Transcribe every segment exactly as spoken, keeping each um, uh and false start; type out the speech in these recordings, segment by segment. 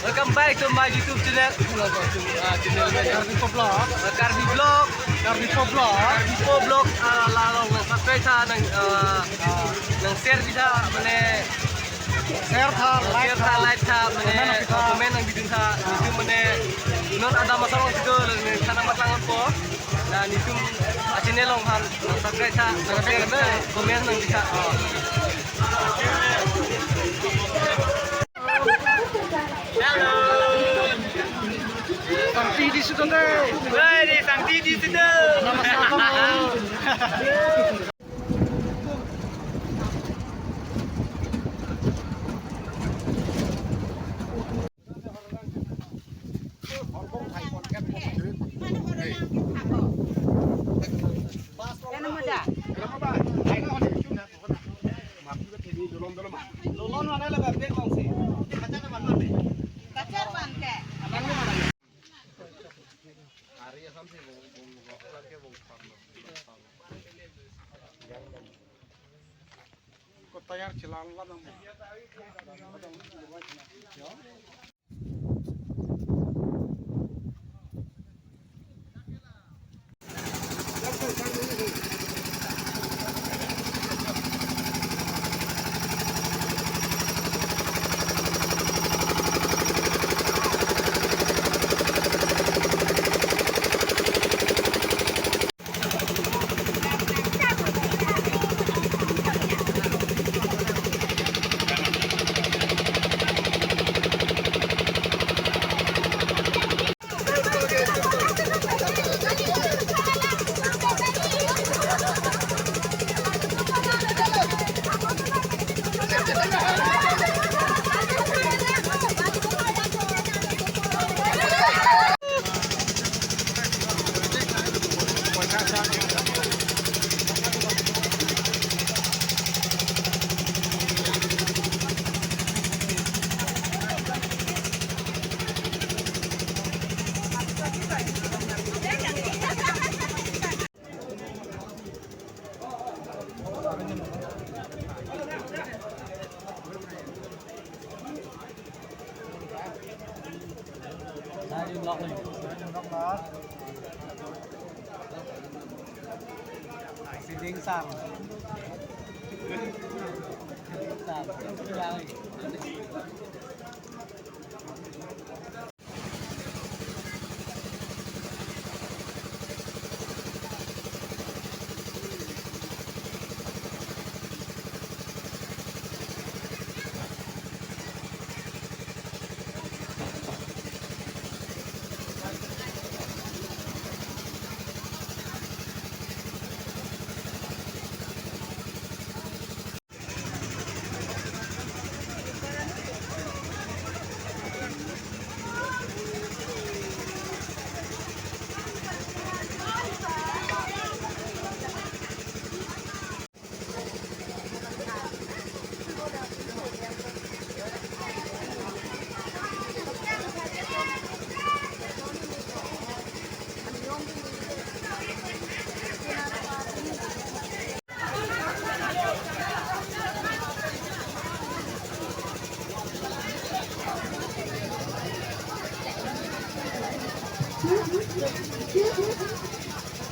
Welcome back to my YouTube channel. Uh, channel Karbi Vlog. Uh, Karbi Vlog. Karbi Vlog. Karbi Vlog. Uh, la along nang subscribe tha, nang, uh, nang share bi tha, mane share tha, like share tha, tha, like tha, mane comment nang bi tha. Comment nang bi tha. Itu mane non ada masalah itu, mane sana masalah apa? Nah, nitum a channel along han, nang subscribe tha, nang share tha, comment nang bi tha. Oh. Hello. Sangti di situ deh. Woi, di sangti di situ. Nama siapa, Bang? Ko tayar chelang la nang. Siding sang. Siding sang.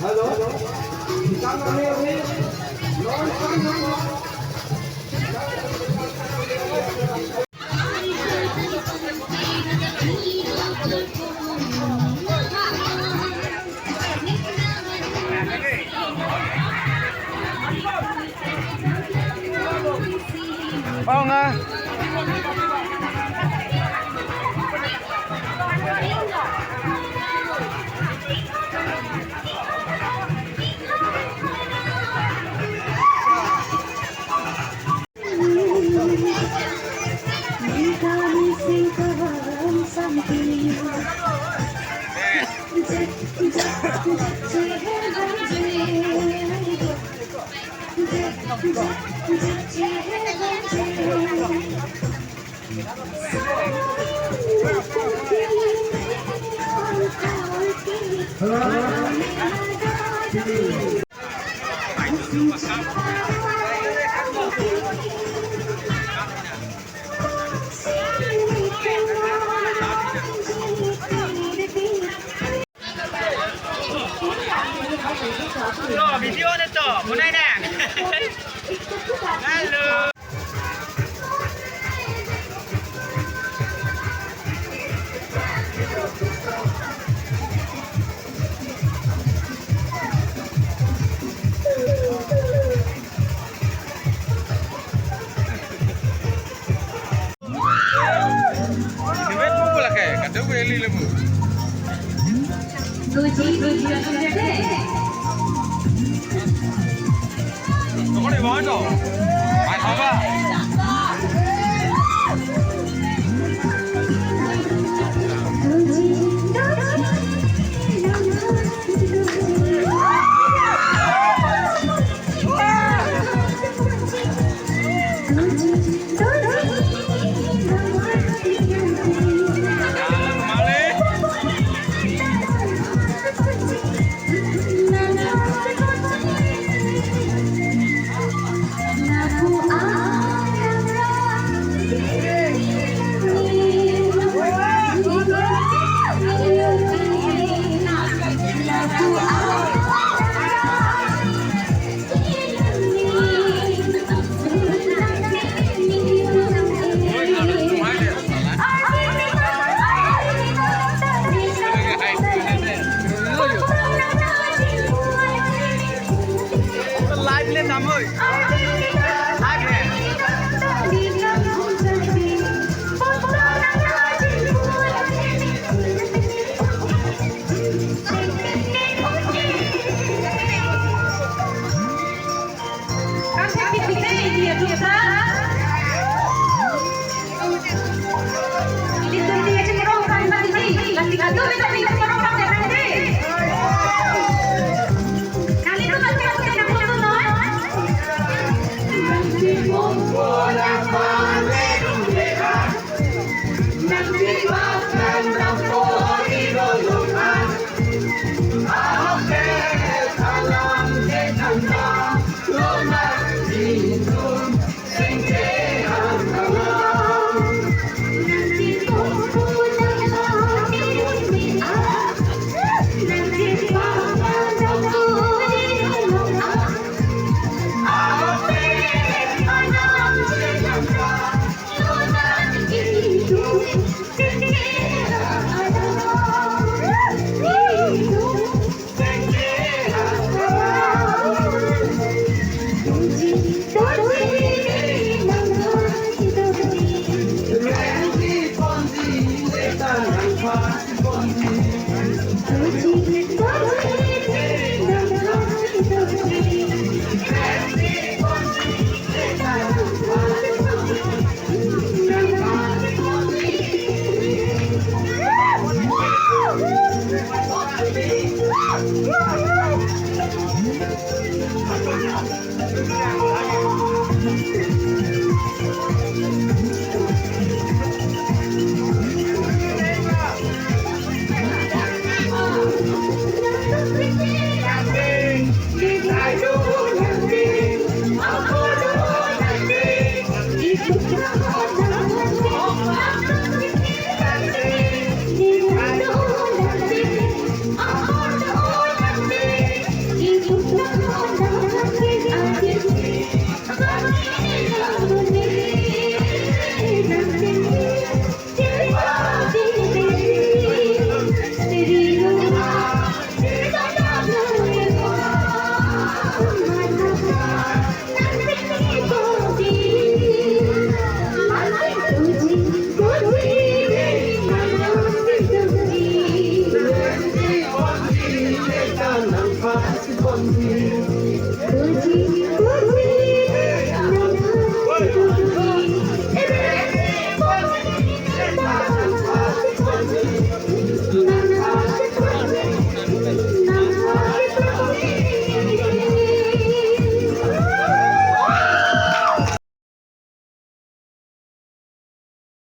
Hello. Oh, nga. Tuji, tuji, tuji, tuji. Live le dam oi. Live hai.